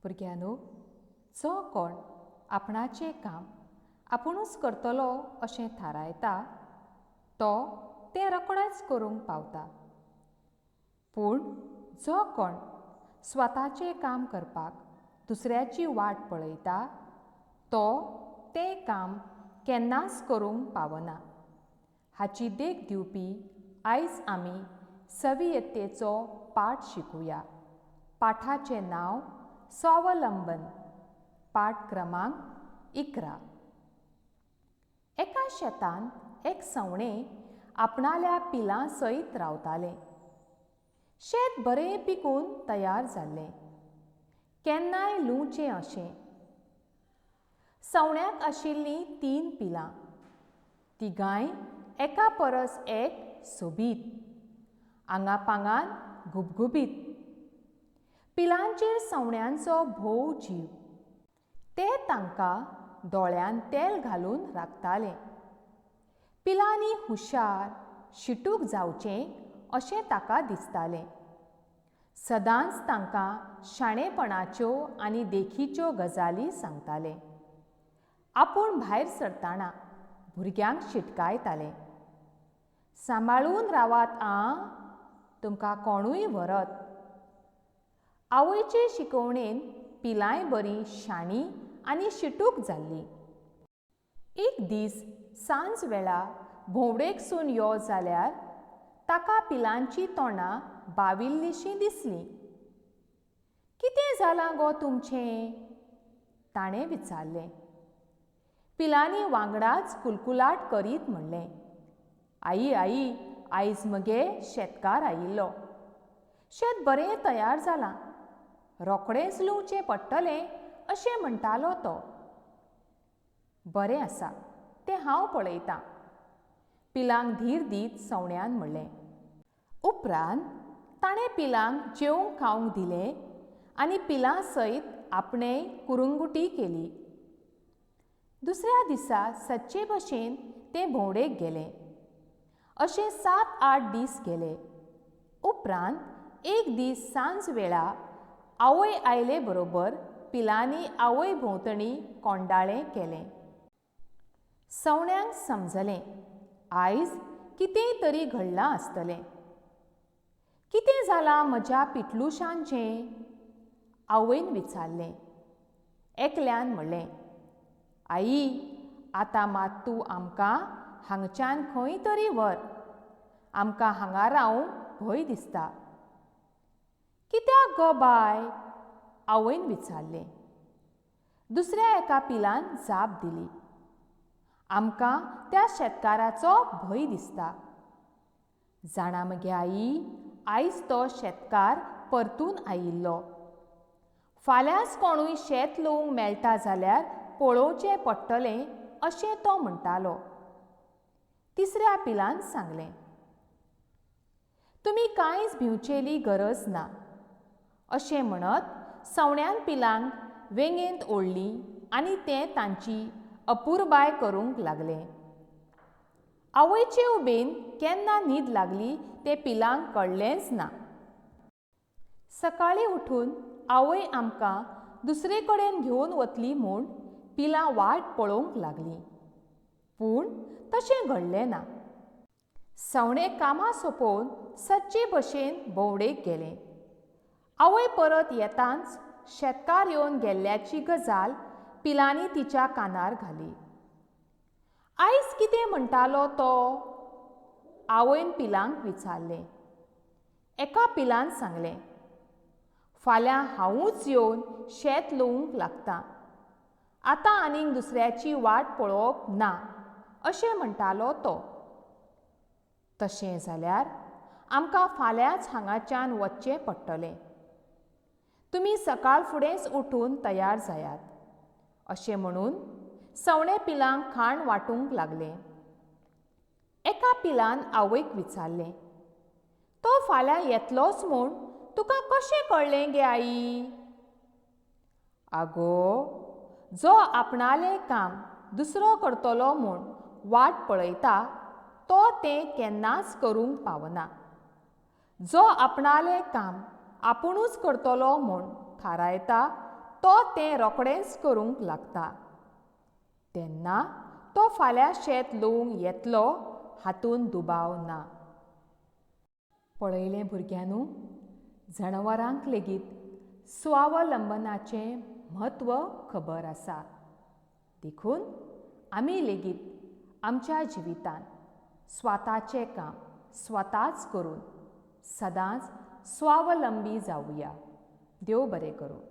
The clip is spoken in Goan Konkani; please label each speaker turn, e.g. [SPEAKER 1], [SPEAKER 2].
[SPEAKER 1] भुरग्यांनो, जो कोण आपणाचें काम आपुणूच करतलो अशें थारायता तो तें रोखडेंच करूंक पावता. पूण जो कोण स्वताचें काम करपाक दुसऱ्याची वाट पळयता तो तें काम केन्नाच करूंक पावना. हाची देख दिवपी आयज आमी सवियत्तेचो पाठ शिकुया. पाठाचें नांव स्वावलंबन. पाठ क्रमांक 11. एका शेतांत एक सवणें आपणाल्या पिलां सयत रावतालें. शेत बरें पिकून तयार जाल्लें. केन्नाय लुवचें अशें. सवण्याक आशिल्लीं 3 पिलां. तिगांय एका परस एक सोबीत, आंगापांगान गुबगुबीत. पिलांचेर सवण्यांचो भोव जीव. ते तांकां दोळ्यान तेल घालून राखताले. पिलांनी हुशार शिटूक जावचें अशें ताका दिसतालें. सदांच तांकां शाणेपणाच्यो आनी देखीच्यो गजाली सांगताले. आपूण भायर सरतना भुरग्यांक शिटकायताले, सांबाळून रावात आं, तुमकां कोणूय व्हरत. आवयचे शिकवणेन पिलांय बरीं शाणी आनी शिटूक जाल्लीं. एक दीस सांज वेळा भोंवडेकसून यो जाल्यार ताका पिलांचीं तोंडां बाविल्लीशीं दिसलीं. कितें जालां गो तुमचें? ताणें विचारलें. पिलांनी वांगडाच कुलकुलाट करीत म्हणलें, आई आई, आयज मगे शेतकार आयिल्लो. शेत बरें तयार जालां, रोखडेंच लुवचें पडटलें अशें म्हणटालो तो. बरें आसा, तें हांव पळयतां, पिलांक धीर दीत सवण्यान म्हणलें. उपरांत ताणें पिलांक जेवंक खावंक दिलें आनी पिलां सयत आपणें कुरुंगुटी केली. दुसऱ्या दिसा सदचे भशेन तें भोंवडेक गेलें. अशें 7-8 दीस गेले. उपरांत एक दीस सांज वेळा आवय आयले बरोबर पिलांनी आवय भोंवतणी कोंडाळें केलें. सवण्यांक समजलें, आयज कितेंय तरी घडलां आसतलें. कितें जालां म्हज्या पिटलुशांचें? आवयन विचारलें. एकल्यान म्हणलें, आई, आतां मात तूं आमकां हांगच्यान खंय तरी व्हर. आमकां हांगा रावंक भंय दिसता. कित्याक गो बाय? आवयन विचारलें. दुसऱ्या एका पिलान जाप दिली, आमकां त्या शेतकाराचो भंय दिसता. जाणा मगे आई, आयज तो शेतकार परतून आयिल्लो. फाल्यांच कोणूय शेत लुवंक मेळटा जाल्यार पळोवचें पडटलें अशें तो म्हणटालो. तिसऱ्या पिलान सांगलें, तुमी कांयच भिवचेली गरज ना. अशें म्हणत सवण्यान पिलांक वेंगेंत ओडलीं आनी तें तांची अपुरबाय करूंक लागलें. आवयचे उबेन केन्ना न्हीद लागली तें पिलांक कळ्ळेंच ना. सकाळीं उठून आवय आमकां दुसरे कडेन घेवन वतली म्हूण पिलां वाट पळोवंक लागलीं. पूण तशें घडलें ना. सवणें कामां सोंपोवन सदचे भशेन भोंवडेक गेलें. आवय परत येतांच शेतकार येवन गेल्ल्याची गजाल पिलांनी तिच्या कानार घाली. आयज कितें म्हणटालो तो? आवयन पिलांक विचारलें. एका पिलान सांगलें, फाल्यां हांवूच येवन शेत लुवंक लागतां. आतां आनीक दुसऱ्याची वाट पळोवप ना अशें म्हणटालो तो. तशें जाल्यार आमकां फाल्यांच हांगाच्यान वचचें पडटलें. तुमी सकाळ फुडेंच उठून तयार जायात. अशें म्हणून सवणें पिलांक खाण वांटूंक लागलें. एका पिलान आवयक विचारलें, तो फाल्यां येतलोच म्हूण तुका कशें कळ्ळें गे आई? आगो, जो आपणालें काम दुसरो करतलो म्हूण वाट पळयता तो तें केन्नाच करूंक पावना. जो आपणालें काम आपुणूच करतलो म्हूण थारायता तो तें रोखडेंच करूंक लागता. तेन्ना तो फाल्यां शेत लुवूंक येतलो हातूंत दुबाव ना. पळयलें भुरग्यांनो, जनावरांक लेगीत स्वावलंबनाचें म्हत्व खबर आसा. देखून आमी लेगीत आमच्या जिवितांत स्वताचें काम स्वताच करून सदांच स्वावलंबी जावया. देव बरें करूं.